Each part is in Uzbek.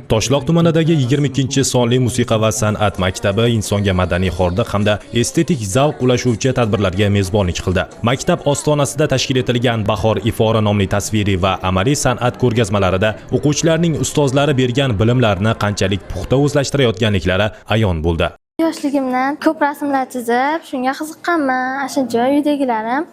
Toshloq tumanidagi 22-sonli musiqa va san'at maktabi insonga madaniy hordiq hamda estetik zavq ulashuvchi tadbirlarga mezbonlik qildi. Maktab ostonasida tashkil etilgan Bahor ifora nomli tasviriy va amaliy san'at ko'rgazmalarida o'quvchilarning ustozlari bergan bilimlarni qanchalik puxta o'zlashtirayotganliklari ayon bo'ldi. Yoshligimdan ko'p rasmlar chizib, shunga qiziqqanman. Ana uydagilarim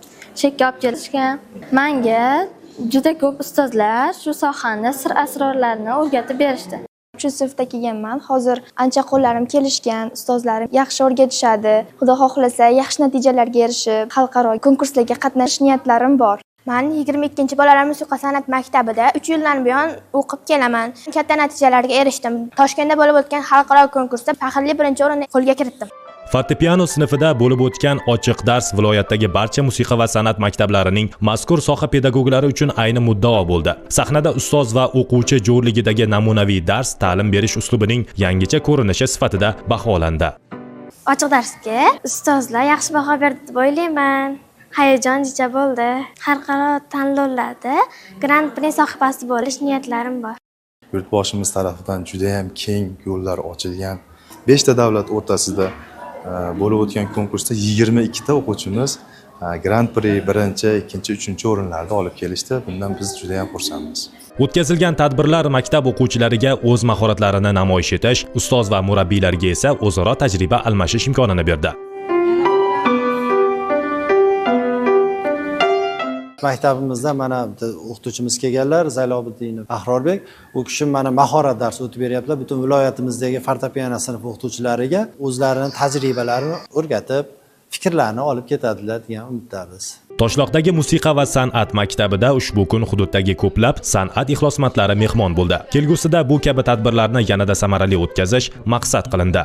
chekka olib kelishgan. Menga juda ko'p ustozlar shu sohani sir asrorlarini o'rgatib berishdi. 3-sinfda kelganman. Hozir ancha qo'llarim kelishgan, ustozlarim yaxshi o'rgatishadi. Xudo xohlasa, yaxshi natijalarga erishib, xalqaro konkurslarga qatnashish niyatlarim bor. Men 22-bolalar musiqa san'at maktabida 3 yildan buyon o'qib kelaman. Katta natijalarga erishdim. Toshkentda bo'lib o'tgan xalqaro konkursda faxrli 1-o'rinni qo'lga kiritdim. Fortepiano sinfida bo'lib o'tgan ochiq dars viloyatdagi barcha musiqa va san'at maktablarining mazkur soha pedagoglari uchun ayni muddao bo'ldi. Sahnada ustoz va o'quvchi jo'rligidagi namunaviy dars ta'lim berish uslubining yangicha ko'rinishi sifatida baholandi. Ochiq darsga ustozlar yaxshi baho berdi deb o'ylayman. Hayajon jicha bo'ldi. Xalqaro tanlovlarda Gran-pri sohibasi bo'lish niyatlarim bor. Yurtboshimiz tarafidan juda ham keng yo'llar ochilgan. 5 ta davlat o'rtasida bo'lib o'tgan konkursda 22 ta o'quvchimiz Gran-pri 1-chi, 2-chi, 3-chi o'rinlarni olib kelishdi. Bundan biz juda ham xursandmiz. O'tkazilgan tadbirlar maktab o'quvchilariga o'z mahoratlarini namoyish etish, ustoz va murabbiylarga esa o'zaro tajriba almashish imkonini berdi. Maktabimizda mana bitta o'qituvchimiz kelganlar, Zaylobiddinov Ahrorbek. U kishi mana mahorat darsi o'tib beryaptilar. Butun viloyatimizdagi fortepiano sinf o'qituvchilariga o'zlarining tajribalarini o'rgatib, fikrlarini olib ketadilar degan umiddamiz. Toshloqdagi musiqa va san'at maktabida ushbu kun hududdagi ko'plab san'at ixlosmandlari mehmon bo'ldi. Kelgusida bu kabi tadbirlarni yanada samarali o'tkazish maqsad qilindi.